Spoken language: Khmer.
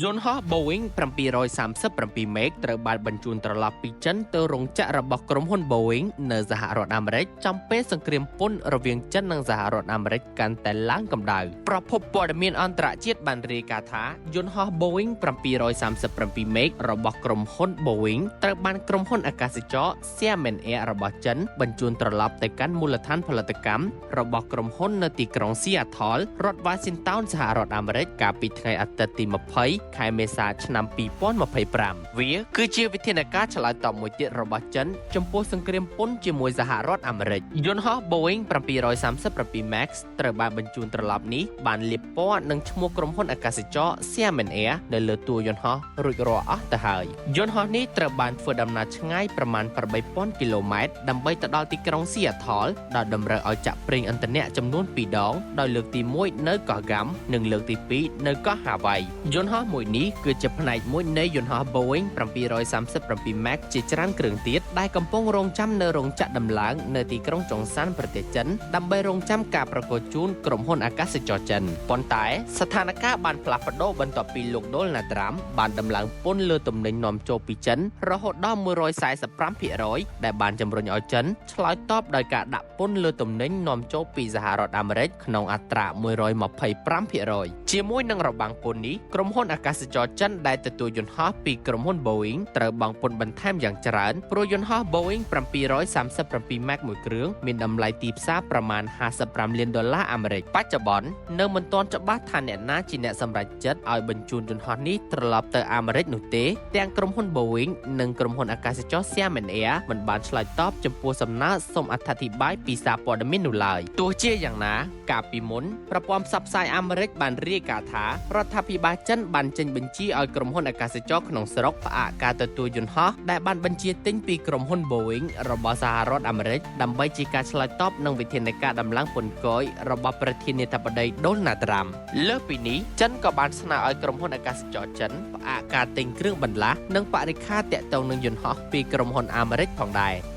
យន្តហោះ Boeing 737 MAX ត្រូវបានបញ្ជូនត្រឡប់ពីចិនទៅរោងចក្ររបស់ក្រុមហ៊ុន Boeing នៅសហរដ្ឋអាមេរិកចំពេលសង្គ្រាមពន្ធរវាងចិននិងសហរដ្ឋអាមេរិកកាន់តែឡើងកម្ដៅប្រភពព័ត៌មានអន្តរជាតិបានរាយការណ៍ថាយន្តហោះ Boeing 737 MAX របស់ក្រុមហ៊ុន Boeing ត្រូវបានក្រុមហ៊ុនអាកាសចរ Xiamen Air របស់ចិនបញ្ជូនត្រឡប់ទៅកាន់មូលដ្ឋានផលិតកម្មរបស់ក្រុមហ៊ុននៅទីក្រុង Seattle រដ្ឋ Washington សហរដ្ឋអាមេរិកកាលពីថ្ងៃអាទិត្យទី20ខែមេសាឆ្នាំ2025វាគឺជាវិធានការឆ្លើយតបមួយទៀតរបស់ចិនចំពោះសង្គ្រាមពន្ធជាមួយសហរដ្ឋអាមេរិកយន្តហោះ Boeing 737 MAX ត្រូវបានបញ្ជូនត្រឡប់នេះបានលាបពណ៌នឹងឈ្មោះក្រុមហ៊ុនអាកាសចរ Xiamen Air នៅលើតួយន្តហោះរួចរាល់អស់ទៅហើយយន្តហោះនេះត្រូវបានធ្វើដំណើរឆ្ងាយប្រមាណ8000គីឡូម៉ែត្រដើម្បីទៅដល់ទីក្រុង Seattle ដោយតម្រូវឲ្យចាក់ប្រេងឥន្ធនៈចំនួន2ដងដោយលើកទី1នៅកោះហ្គាំនិងលើកទី2នៅកោះហាវ៉ៃយន្តហោះមួយនេះគឺជាផ្នែកមួយនៃយន្តហោះ Boeing 737 MAX ជាច្រើនគ្រឿងទៀតដែលកំពុងរងចាំនៅរោងចក្រដំឡើងនៅទីក្រុងចុងសានប្រទេសចិនដើម្បីរងចាំការប្រគល់ជូនក្រុមហ៊ុនអាកាសចរចិនប៉ុន្តែស្ថានភាពបានផ្លាស់ប្ដូរបន្ទាប់ពីលោកដូណាល់ត្រាំបានដំឡើងពន្ធលើទំនិញនាំចូលពីចិនរហូតដល់145%ដែលបានជំរុញឲ្យចិនឆ្លើយតបដោយការដាក់ពន្ធលើទំនិញនាំចូលពីសហរដ្ឋអាមេរិកក្នុងអត្រា125%ជាមួយនឹងរបាំងពន្ធនេះក្រុមហ៊ុនអាកាសចរចិនដែលទទួលយន្តហោះពីក្រុមហ៊ុន Boeing ត្រូវបង់ពន្ធបន្ថែមយ៉ាងច្រើនព្រោះយន្តហោះ Boeing 737 MAX មួយគ្រឿងមានតម្លៃទីផ្សារប្រមាណ55លានដុល្លារអាមេរិកបច្ចុប្បន្ននៅមិនទាន់ច្បាស់ថាអ្នកណាជាអ្នកសម្រេចចិត្តឲ្យបញ្ជូនយន្តហោះនេះត្រឡប់ទៅអាមេរិកនោះទេទាំងក្រុមហ៊ុន Boeing និងក្រុមហ៊ុនអាកាសចរ Xiamen Air មិនបានឆ្លើយតបចំពោះសំណើសុំអត្ថាធិប្បាយពីសារព័ត៌មាននោះឡើយទោះជាយ៉ាងណាកាលពីមុនប្រព័ន្ធផ្សព្វផ្សាយអាមេរិកបានរាយការណ៍ថារដ្ឋាភិបាលចិនបានចេញបញ្ជាឲ្យក្រុមហ៊ុនអាកាសចរក្នុងស្រុកផ្អាកការទទួលយន្តហោះដែលបានបញ្ជាទិញពីក្រុមហ៊ុន Boeing របស់សហរដ្ឋអាមេរិកដើម្បីជាការឆ្លើយតបនឹងវិធានការដំឡើងពន្ធគយរបស់ប្រធានាធិបតីដូណាល់ត្រាំលើសពីនេះចិនក៏បានស្នើឲ្យក្រុមហ៊ុនអាកាសចរចិនផ្អាកការទិញគ្រឿងបន្លាស់និងបរិក្ខារទាក់ទងនឹងយន្តហោះពីក្រុមហ៊ុនអាមេរិកផងដែរ។